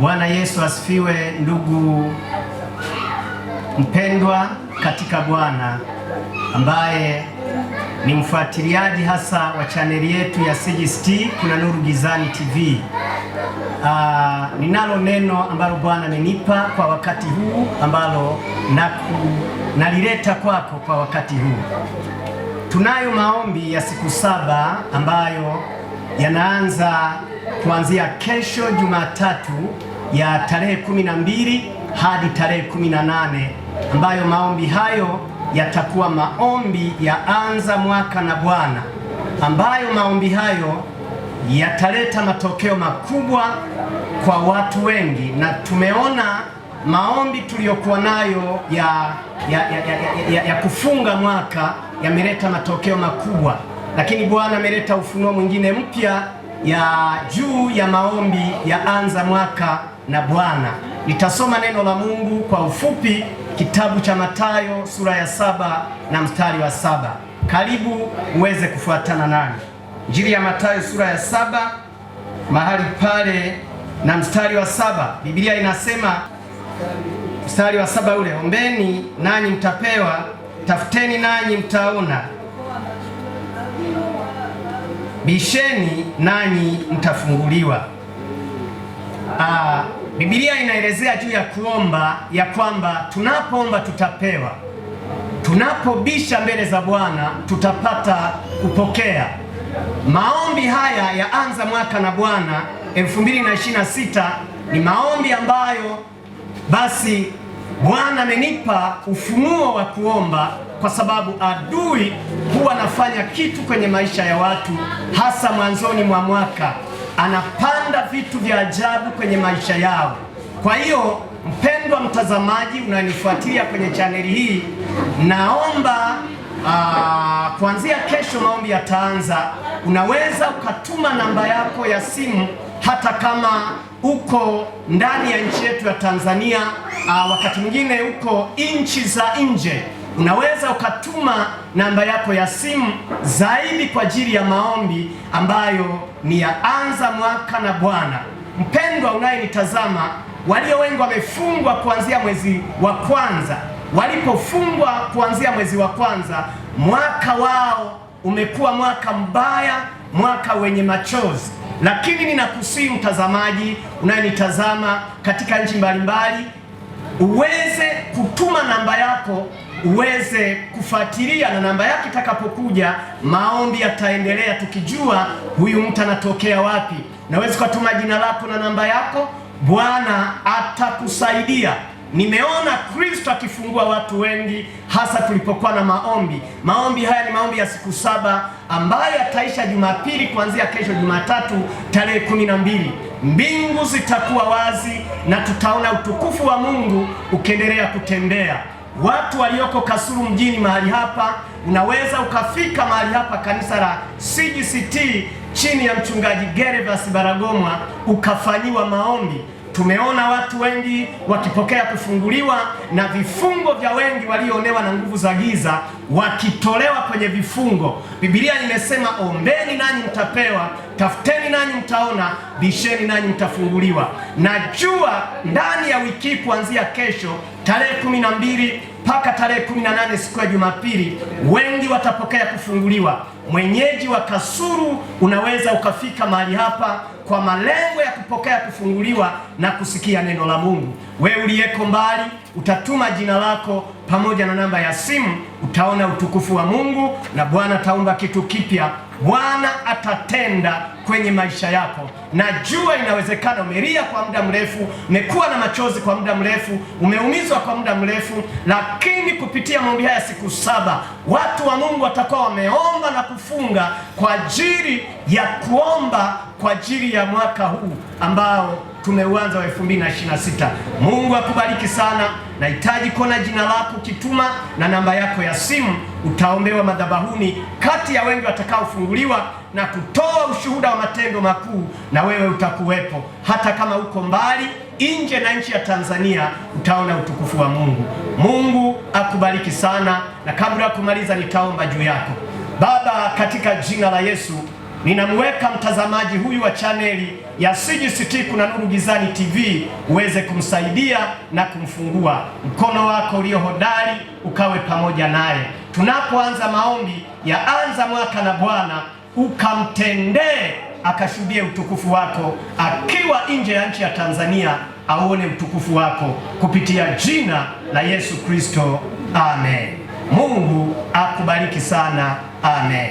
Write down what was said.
Bwana Yesu asifiwe, ndugu mpendwa katika Bwana ambaye ni mfuatiliaji hasa wa chaneli yetu ya CGST Kuna Nuru Gizani TV. Ninalo neno ambalo Bwana amenipa kwa wakati huu ambalo nalileta kwako kwa wakati huu. Tunayo maombi ya siku 7 ambayo yanaanza kuanzia kesho Jumatatu ya tarehe 12 hadi tarehe 18, ambayo maombi hayo yatakuwa maombi ya anza mwaka na Bwana, ambayo maombi hayo yataleta matokeo makubwa kwa watu wengi, na tumeona maombi tuliyokuwa nayo ya kufunga mwaka yameleta matokeo makubwa, lakini Bwana ameleta ufunuo mwingine mpya ya juu ya maombi ya anza mwaka na Bwana. Nitasoma neno la Mungu kwa ufupi, kitabu cha Mathayo sura ya 7 na mstari wa 7. Karibu uweze kufuatana nami. Injili ya Mathayo sura ya 7 mahali pale na mstari wa 7. Biblia inasema mstari wa 7 ule, ombeni nanyi mtapewa, tafuteni nanyi mtaona, bisheni nanyi mtafunguliwa. Biblia inaelezea juu ya kuomba ya kwamba tunapoomba tutapewa, tunapobisha mbele za Bwana tutapata kupokea. Maombi haya ya anza mwaka na Bwana 2026 ni maombi ambayo basi Bwana amenipa ufunuo wa kuomba, kwa sababu adui huwa anafanya kitu kwenye maisha ya watu, hasa mwanzoni mwa mwaka anapanda vitu vya ajabu kwenye maisha yao. Kwa hiyo mpendwa mtazamaji unanifuatilia kwenye chaneli hii, naomba kuanzia kesho maombi yataanza. Unaweza ukatuma namba yako ya simu hata kama uko ndani ya nchi yetu ya Tanzania, wakati mwingine uko nchi za nje, unaweza ukatuma namba yako ya simu zaidi kwa ajili ya maombi ambayo ni ya anza mwaka na Bwana. Mpendwa unayenitazama, walio wengi wamefungwa kuanzia mwezi wa kwanza. Walipofungwa kuanzia mwezi wa kwanza, mwaka wao umekuwa mwaka mbaya, mwaka wenye machozi. Lakini ninakusihi mtazamaji unayenitazama katika nchi mbalimbali, uweze kutuma namba yako uweze kufuatilia, na namba yako itakapokuja maombi yataendelea, tukijua huyu mtu anatokea wapi. Naweza kutuma jina lako na namba yako, Bwana atakusaidia. Nimeona Kristo akifungua watu wengi, hasa tulipokuwa na maombi. Maombi haya ni maombi ya siku 7 ambayo yataisha Jumapili, kuanzia kesho Jumatatu tarehe 12. Mbingu zitakuwa wazi na tutaona utukufu wa Mungu ukiendelea kutembea. Watu walioko Kasulu mjini mahali hapa, unaweza ukafika mahali hapa kanisa la CGCT chini ya mchungaji Gervas Baragomwa ukafanyiwa maombi. Tumeona watu wengi wakipokea kufunguliwa na vifungo vya wengi walioonewa na nguvu za giza wakitolewa kwenye vifungo. Biblia imesema ombeni nanyi mtapewa, tafuteni nanyi mtaona, bisheni nanyi mtafunguliwa. Najua ndani ya wiki kuanzia kesho tarehe 12 mpaka tarehe 18 siku ya Jumapili, wengi watapokea kufunguliwa. Mwenyeji wa Kasulu unaweza ukafika mahali hapa kwa malengo ya kupokea kufunguliwa na kusikia neno la Mungu. Wewe uliyeko mbali utatuma jina lako pamoja na namba ya simu, utaona utukufu wa Mungu na Bwana ataumba kitu kipya. Bwana atatenda kwenye maisha yako. Najua inawezekana umelia kwa muda mrefu, umekuwa na machozi kwa muda mrefu, umeumizwa kwa muda mrefu, lakini kupitia maombi haya siku 7 watu wa Mungu watakuwa wameomba na kufunga kwa ajili ya kuomba kwa ajili ya mwaka huu ambao tumeuanza wa 2026. Mungu akubariki sana. Nahitaji kuona jina lako ukituma na namba yako ya simu, utaombewa madhabahuni kati ya wengi watakaofunguliwa na kutoa ushuhuda wa matendo makuu, na wewe utakuwepo. Hata kama uko mbali nje na nchi ya Tanzania, utaona utukufu wa Mungu. Mungu akubariki sana, na kabla ya kumaliza nitaomba juu yako. Baba, katika jina la Yesu, Ninamweka mtazamaji huyu wa chaneli ya CGCT Kuna Nuru Gizani TV uweze kumsaidia na kumfungua. Mkono wako ulio hodari ukawe pamoja naye. Tunapoanza maombi ya anza mwaka na Bwana, ukamtendee akashuhudie utukufu wako akiwa nje ya nchi ya Tanzania, auone utukufu wako kupitia jina la Yesu Kristo, amen. Mungu akubariki sana, amen.